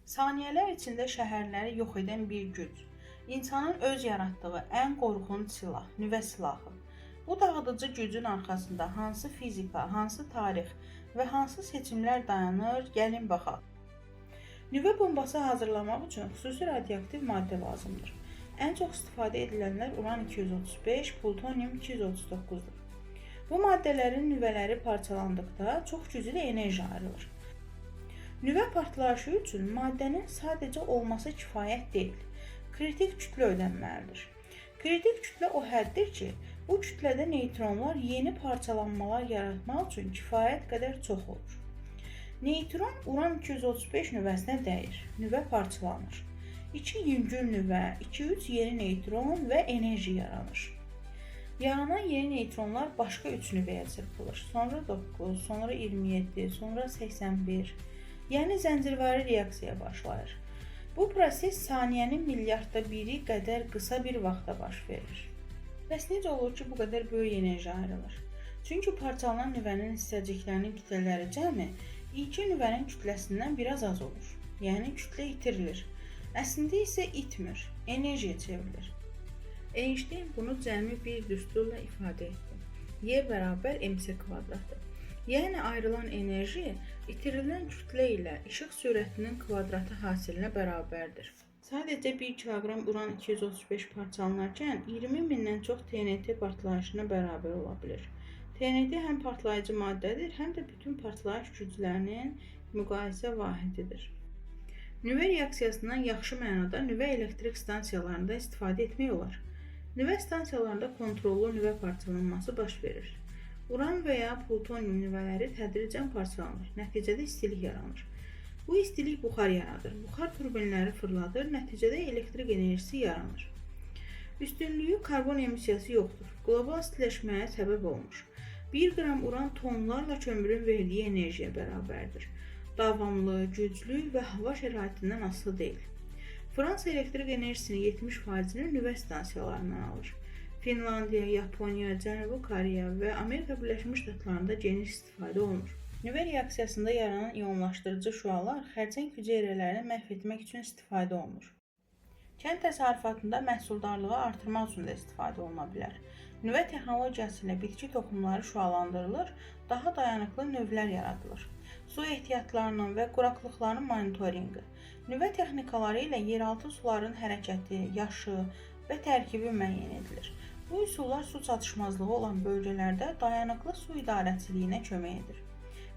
Saniyələr içində şəhərləri yox edən bir güc. İnsanın öz yaratdığı ən qorxunc silah, nüvə silahı. Bu dağıdıcı gücün arxasında hansı fizika, hansı tarix və hansı seçimlər dayanır, gəlin baxaq. Nüvə bombası hazırlamaq üçün xüsusi radioaktiv maddə lazımdır. Ən çox istifadə edilənlər uran-235, plutonium-239-dur. Bu maddələrin nüvələri parçalandıqda çox güclü enerji ayrılır. Nüvə partlayışı üçün maddənin sadəcə olması kifayət deyil. Kritik kütlə ödənməlidir. Kritik kütlə o həddir ki, bu kütlədə neytronlar yeni parçalanmalar yaratmaq üçün kifayət qədər çox olur. Neytron uran-235 nüvəsinə dəyir. Nüvə parçalanır. 2 yüngül nüvə, 2-3 yeni neytron və enerji yaranır. Yaranan yeni neytronlar başqa 3 nüvəyə çırpılır. Sonra 9, sonra 27, sonra 81. Yəni zəncirvari reaksiya başlayır. Bu proses saniyənin milyardda biri qədər qısa bir vaxtda baş verir. Bəs necə olur ki, bu qədər böyük enerji ayrılır? Çünki parçalanan nüvənin hissəciklərinin kütlələri cəmi ilkin nüvənin kütləsindən biraz az olur. Yəni kütlə itirilir. Əslində isə itmir, enerjiyə çevrilir. Einstein bunu cəmi bir düsturla ifadə etdi. Y bərabər mc kvadratı. Yəni ayrılan enerji itirilən kütlə ilə işıq sürətinin kvadratı hasilinə bərabərdir. Sadəcə 1 kiloqram uran-235 parçalanarkən 20 mindən çox TNT partlayışına bərabər ola bilir. TNT həm partlayıcı maddədir, həm də bütün partlayış güclərinin müqayisə vahididir. Nüvə reaksiyasından yaxşı mənada nüvə elektrik stansiyalarında istifadə etmək olar. Nüvə stansiyalarında kontrollu nüvə parçalanması baş verir. Uran və ya plutonium nüvələri tədricən parçalanır. Nəticədə istilik yaranır. Bu istilik buxar yaradır. Buxar turbinləri fırladır, nəticədə elektrik enerjisi yaranır. Üstünlüyü karbon emissiyası yoxdur. Qlobal istiləşməyə səbəb olmur. 1 qram uran tonlarla kömürün verdiyi enerjiyə bərabərdir. Davamlı, güclü və hava şəraitindən asılı deyil. Fransa elektrik enerjisinin 70%-ni nüvə stansiyalarından alır. Finlandiya, Yaponiya, Cənubi Koreya və Amerika Birləşmiş Ştatlarında geniş istifadə olunur. Nüvə reaksiyasında yaranan ionlaşdırıcı şüalar xərçəng hüceyrələrini məhv etmək üçün istifadə olunur. Kənd təsərrüfatında məhsuldarlığı artırmaq üçün də istifadə oluna bilər. Nüvə texnologiyası ilə bitki toxumları şüalandırılır, daha dayanıqlı növlər yaradılır. Su ehtiyatlarının və quraqlıqların monitorinqi. Nüvə texnikaları ilə yeraltı suların hərəkəti, yaşı və tərkibi müəyyən edilir. Bu üsullar su çatışmazlığı olan bölgələrdə dayanıqlı su idarəçiliyinə kömək edir.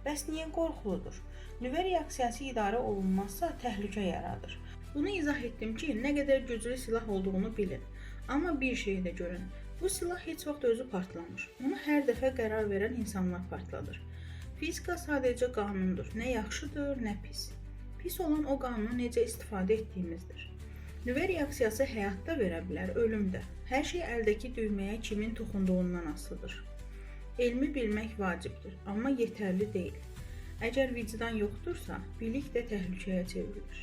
Bəs niyə qorxuludur? Nüvə reaksiyası idarə olunmazsa təhlükə yaradır. Bunu izah etdim ki, nə qədər güclü silah olduğunu bilin. Amma bir şeyi də görün. Bu silah heç vaxt özü partlamır. Onu hər dəfə qərar verən insanlar partladır. Fizika sadəcə qanundur. Nə yaxşıdır, nə pis. Pis olan o qanunu necə istifadə etdiyimizdir. Nüvə reaksiyası həyatda verə bilər, ölüm də. Hər şey əldəki düyməyə kimin toxunduğundan asılıdır. Elmi bilmək vacibdir, amma yetərli deyil. Əgər vicdan yoxdursa, bilik də təhlükəyə çevrilir.